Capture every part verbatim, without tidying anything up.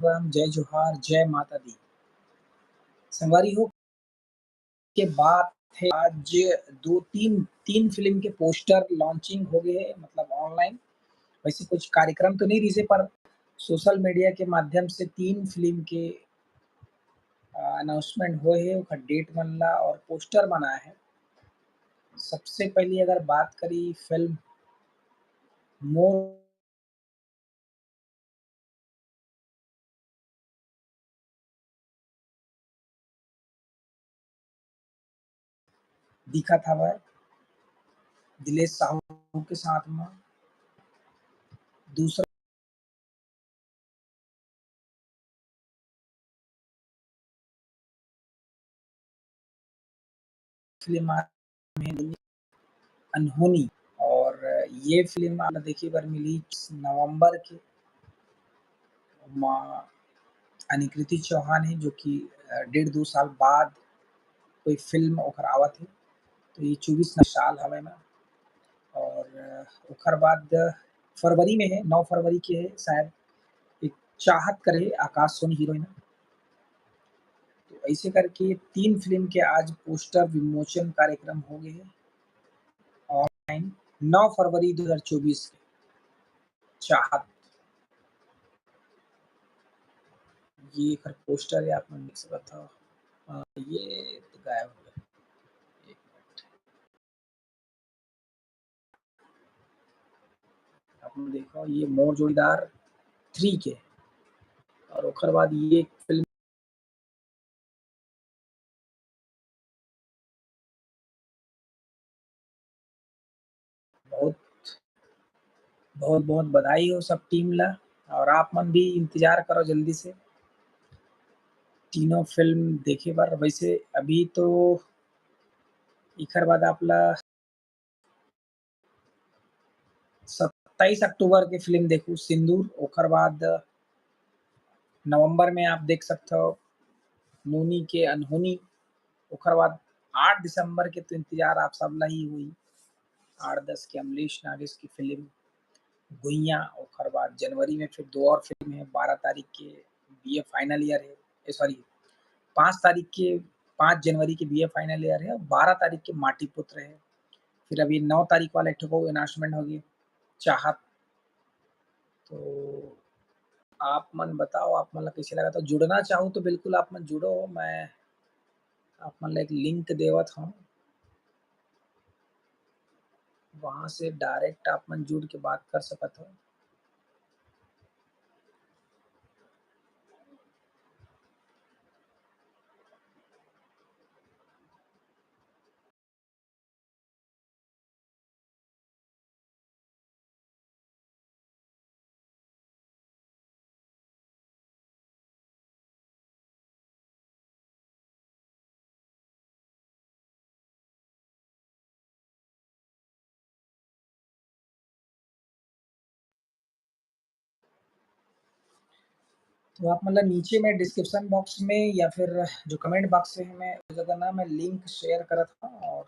राम, जय जोहार, जय माता दी। संगवारी हो, के बात है, आज दो तीन, तीन फिल्म के पोस्टर लॉन्चिंग हो गए हैं, मतलब ऑनलाइन। वैसे कुछ कार्यक्रम तो नहीं रहिसे, पर सोशल मीडिया के माध्यम से तीन फिल्म के, अ, अनाउंसमेंट होए हे, ओकर डेट मन ला और पोस्टर मन आए हे। सबसे पहली अगर बात करी फिल्म मोर दिखत हवय दिलेश साहू के साथ म। दूसरा फिल्म आ रही है अनहोनी, और ये फिल्म आप देखे बर मिली नवंबर के। माँ अनिकृति चौहान है, जो कि, अ, डेढ़ दो साल बाद कोई फिल्म ओकर आवत है, तो ये चौबीस न साल हवे ना। और, अ, ओकर बाद फरवरी में है, नौ फरवरी के है शायद, एक चाहत करे आकाश सोनी हीरोइन है। तो ऐसे करके तीन फिल्म के आज पोस्टर विमोचन कार्यक्रम हो गए हैं ऑनलाइन, नौ फरवरी दो हज़ार चौबीस के। चाहत, ये एकर पोस्टर है, आप मन देख सकत हव। हाँ, ये तो गायब हो गया। एक मिनट। आप मन देखो, ये मोर जोड़ीदार थ्री के, और ओकर बाद ये फिल्म बहुत, बहुत, बहुत बधाई हो सब टीम ला, और आप मन भी इंतजार करो जल्दी से तीनों फिल्म देखे बर। वैसे अभी तो इखर बाद आप ला सत्ताईस अक्टूबर के फिल्म देखू सिंदूर, ओकर बाद नवंबर में आप देख सकते हो नोनी के अनहोनी, ओकर बाद आठ दिसंबर के तो इंतजार आप सब ला ही हुई, आठ दस के अमलेश नागेश की फिल्म गुइया, ओकर बाद जनवरी में फिर दो और फिल्म है, बारह तारीख के बीए फाइनल ईयर है, ए सॉरी, पाँच तारीख के, पाँच जनवरी के बीए फाइनल ईयर है, बारह तारीख के माटी पुत्र है, फिर अभी नौ तारीख वाला एक ठो अनाउंसमेंट होगी चाहत। तो आप मन बताओ, आप मन ला कैसे लगा? तो जुड़ना चाहो तो बिल्कुल आप मन जुड़ो, मैं आप मन ला एक लिंक देवत हूँ, वहाँ से डायरेक्ट आप मन जुड़ के बात कर सकत हो। तो आप मन ला नीचे मैं डिस्क्रिप्शन बॉक्स में या फिर जो कमेंट बॉक्स है, मैं उस जगह ना मैं लिंक शेयर करत हूँ, और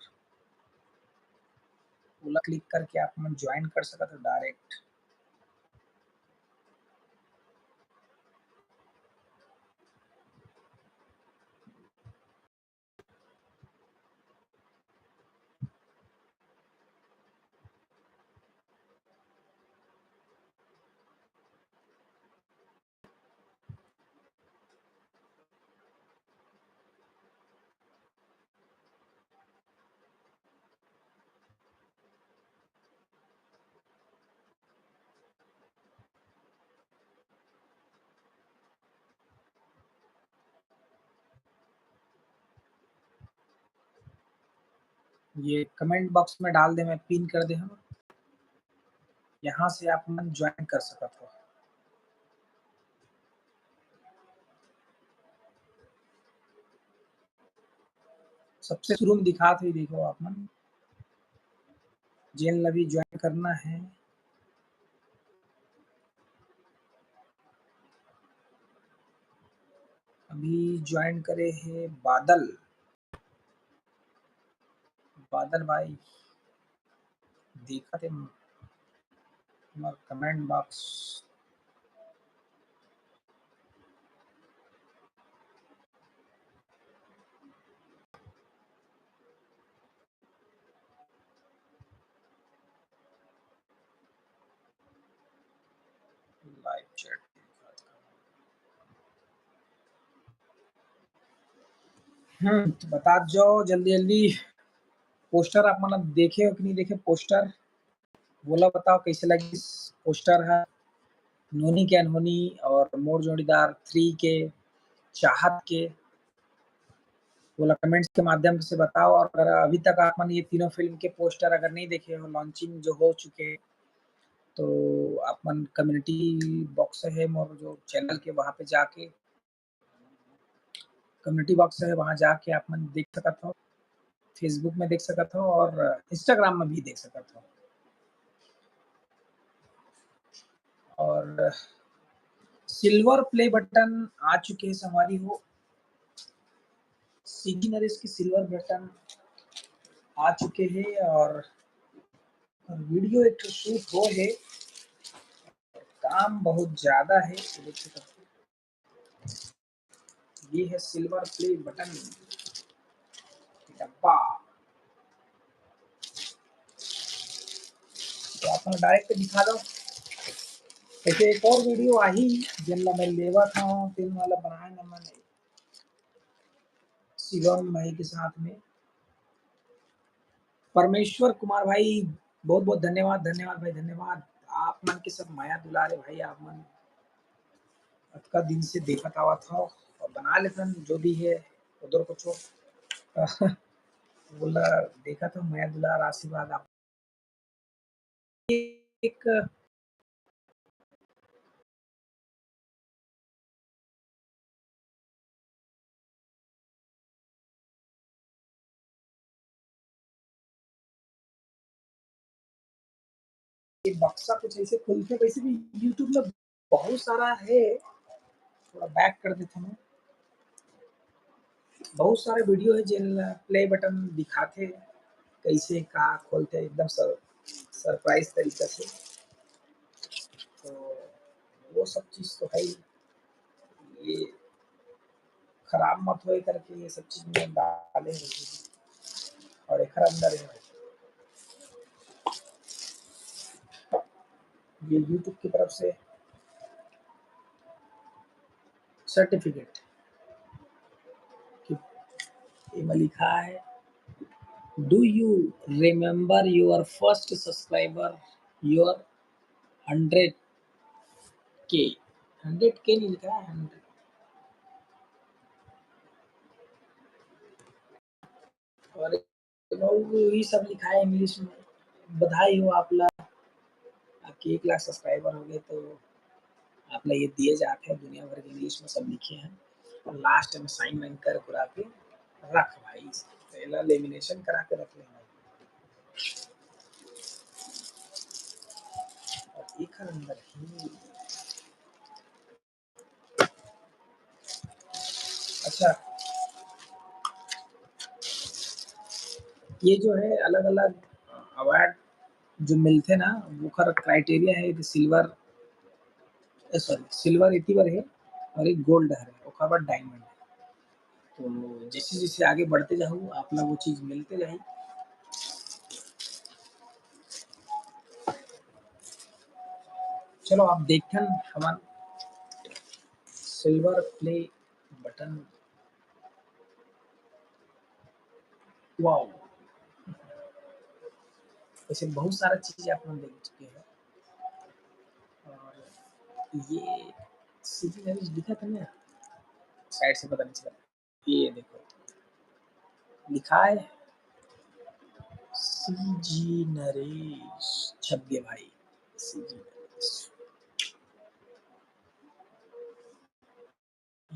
ओला क्लिक करके आप मन ज्वाइन कर सकत हो डायरेक्ट। ये कमेंट बॉक्स में डाल दे, मैं पिन कर दे हूँ, यहाँ से आप मन ज्वाइन कर सकत हो। सबसे शुरू में दिखात हे, देखो आप मन, जेन ला भी ज्वाइन करना है। अभी ज्वाइन करे हे बादल, बादल भाई, देखत हे हमर कमेंट बॉक्स। Live chat। हम्म, तो बता जाओ जल्दी जल्दी, पोस्टर आप मन देखे हो कि नहीं देखे पोस्टर, वोला बताओ कैसे लगिस पोस्टर ह, नोनी के अनहोनी और मोर जोड़ीदार थ्री के चाहत के, वोला कमेंट्स के माध्यम से बताओ। और अगर अभी तक आप मन ये तीनों फिल्म के पोस्टर अगर नहीं देखे हो, लॉन्चिंग जो हो चुके, तो आप मन कम्युनिटी बॉक्स है मोर जो चैनल के, वहाँ पे जाके, कम्युनिटी बॉक्स है, वहाँ जाके आप मन देख सकत हो, Facebook में देख सकत हो और Instagram में भी देख सकत हो। और सिल्वर प्ले बटन आ चुके हैं संगवारी हो, सीजी नरेश की सिल्वर बटन आ चुके हैं और, और वीडियो एक ठो शूट हो है, काम बहुत ज्यादा है, तो देख सकते हो। ये है सिल्वर प्ले बटन डब्बा। तो आप डायरेक्ट दिखा दो। ऐसे एक और वीडियो आही, जिन ला मैं लेवा था, फिल्म वाला बनाए ना मैंने, शिवम भाई के साथ में। परमेश्वर कुमार भाई, बहुत बहुत धन्यवाद, धन्यवाद भाई, धन्यवाद। आप मन के सब मया दुलार है भाई, आप मन अतका दिन से देखत आवत हो और बना लेथन जो भी है उधर कुछ बोला, देखत हो मया दुलार आशीर्वाद आप एक ये बक्सा कुछ ऐसे खुलथे, वैसे भी YouTube में बहुत सारा है, थोड़ा बैक कर देता हूँ। बहुत सारे वीडियो है जिन प्ले बटन दिखाथे, कैसे का खोलथे, एकदम सर, सरप्राइज तरीका से। तो वो सब चीज़ तो है ही। ये खराब मत होए करके ये सब चीज़ में डाले हुए हैं। और एक अंदर है ये YouTube की तरफ से सर्टिफिकेट, एमा लिखा है, "Do you remember your first subscriber, your hundred K?" Hundred के नहीं लिखा है, हंड्रेड। और ये सब लिखा है इंग्लिश में। बधाई हो आप ला, आपके एक लाख सब्सक्राइबर हो गए, तो आप ला ये दिए जाते हैं, दुनिया भर के इंग्लिश में सब लिखे हैं। और लास्ट में साइन वाइन कर करा के रख भाई, पहला लेमिनेशन करा के रख लेना। और एक अंदर ही अच्छा, ये जो है अलग-अलग अवार्ड जो मिलथे ना, ओकर क्राइटेरिया है कि सिल्वर, ए, सॉरी, सिल्वर एती बर है और एक गोल्ड है, ओकर बाद डायमंड है। तो जैसे-जैसे आगे बढ़ते जाहू, आप ला वो चीज मिलते जाही। चलो, आप देखथन हमन सिल्वर प्ले बटन। वाओ, ऐसे बहुत सारा चीज आप मन देख चुके हैं। और ये सीजी नरेश लिखा था ना, साइड से पता नहीं चला। ये देखो, लिखा है सीजी नरेश, छप गए भाई, सीजी नरेश।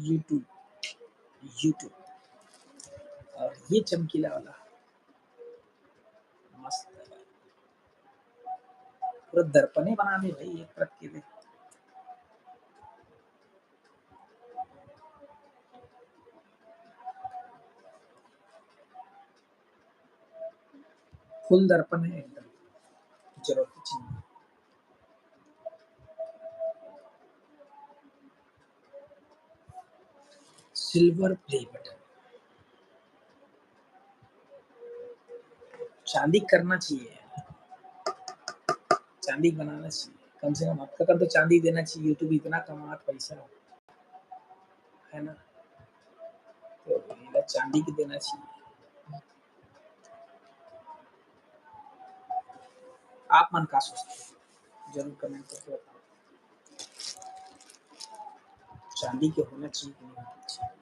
YouTube, YouTube। और ये चमकीला वाला मस्त है, पूरा दर्पणे बना दे भाई, एक तरफ के दे। फुल दर्पण है एकदम, जरूरत की चीज नहीं। सिल्वर प्ले बटन, चांदी करना चाहिए, चांदी बनाना चाहिए। कम से कम हफ्ता कर तो चांदी देना चाहिए, YouTube इतना कमात पैसा है ना, तो एला चांदी के देना चाहिए। आप मन का सोचते हैं, जरूर comment करके बताओ, चांदी के होना चाहिए कि नहीं होना चाहिए।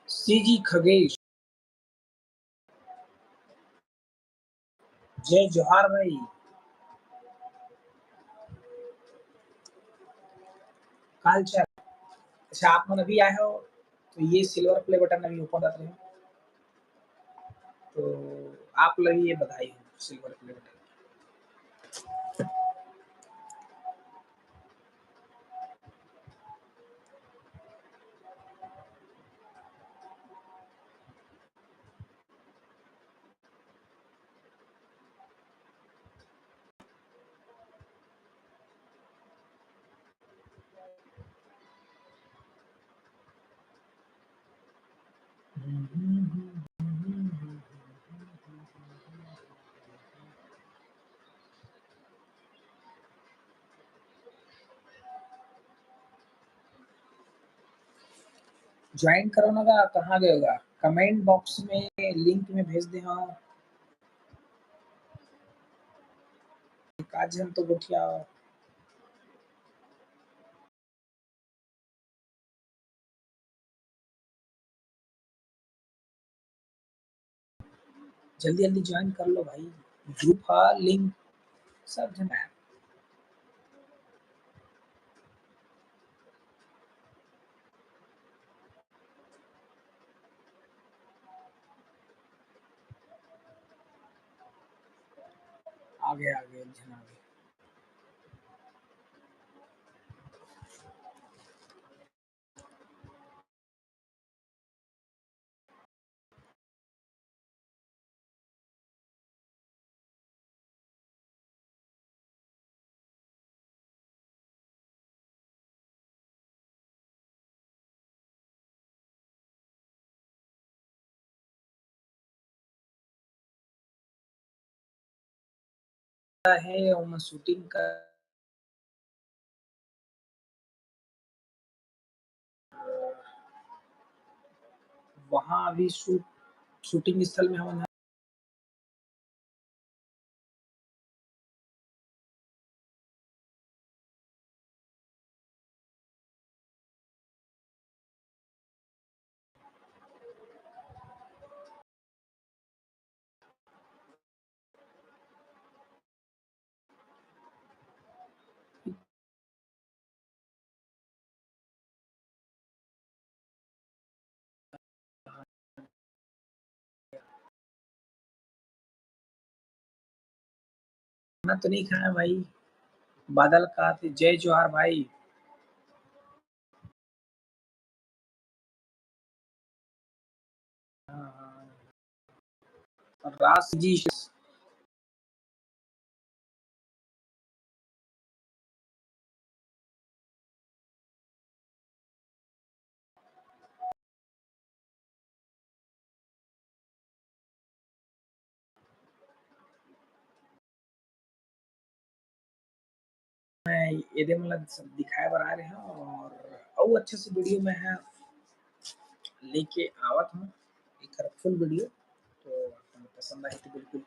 सीजी खगेश, जय जोहार भाई। काल चल, अच्छा, आप मन अभी आए हो, तो ये silver play button अभी open रख रहे हो, तो आप लोग ये बधाई हो silver play button। Join करो ना गा, कहाँ गए गा? Comment box में link में भेज दे। हाँ, एक आध झन तो गोठिया। जल्दी जल्दी join कर लो भाई, group हा link सब झन आया। आगे आगे झन आगे। है, ओमा shooting का, वहाँ अभी shoot, shooting स्थल में हमन खाना तो नहीं खाया भाई। बादल का थे, जय जोहार भाई। हाँ, हाँ। रास जी। मैं एदे मन ला सब दिखाए बर आ रहे हंव और अउ अच्छा से video मैं ह लेके आवत हंव, एकर full video। तो आप मन पसंद आही तो बिल्कुल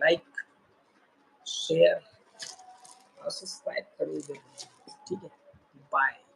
like, share और subscribe कर दो, ठीक है, bye।